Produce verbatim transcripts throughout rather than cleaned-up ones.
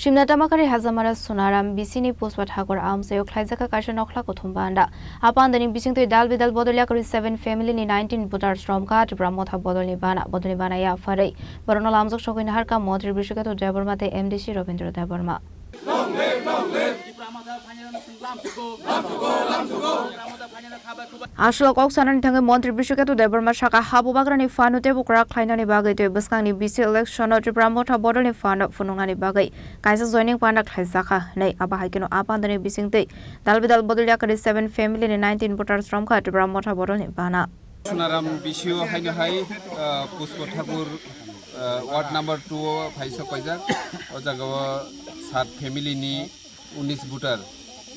Simna Tamakari Hajamara Sunaram bisini Puspa Thakur amchaio khlaijak kha kaisa nokhla kuthum banda. A pandani bisingtwi dal bidal bodol yakarwi seven family ni nineteen voters romkha Tipra Motha bodolni bana. Bodolni bana yapharwi borokno lamjak sogwi naharkha Montri Brishuketu Debbarma tei M D C Robindra Debbarma. Aswk kok sanani thangwi Montri Brishuketu Debbarma sakha, ha bubagrani phano teibo kwrak khlainani bagwi tei bwskangni bisi election-o Tipra Motha bodolni phano phunuknani bagwi kaisa joining panda khlaijakha hwnwi. Abo hai kheno a pandani bisingtwi dal bidal bodol yakarwi seven family ni nineteen voters romkha Tipra Motha bodolni bana. Sunaram bisio haino hai, ah, Pusko Thakur, ah, ward number two o phai sok paijak. O jaga o sat family ni unis voter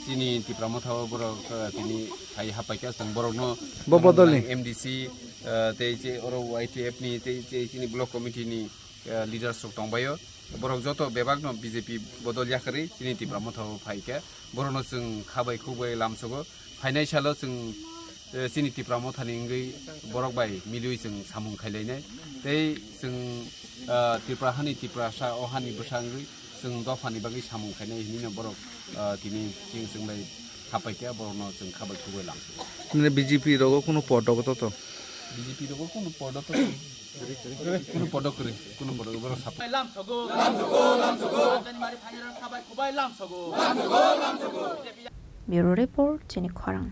chini Tipra Motha o borok, ah, tini phai hapaikha, chwng borokno Bo bodolni? M D C, ah, tei je oro Y T F ni tei je chini block committee ni, ah, leaders rok tongbaio. Borok joto bebak no B J P bodol yakarwi chini Tipra Motha o phaikha. Borokno chwng khabai khukbai lamsogo. Phainai salo chwng, eh, chini Tipra Mothani wngwi borok bai milwi chwng samung khailainai. Tei chwng, ah, Tripura hani Tiprasa, o hani bwsa wngwi chwng dophani bagwi samung khainai hinwi no borok, ah, tini chwng chwng bai hapaikha, borokno chwng khabai khukbai lamsogo. Mane B J P rogo kunu podo to to? B J P rogo kunu podo to kunu podo kwrwi, kunu podo borok sap- Bureau Report, Chini Khorang.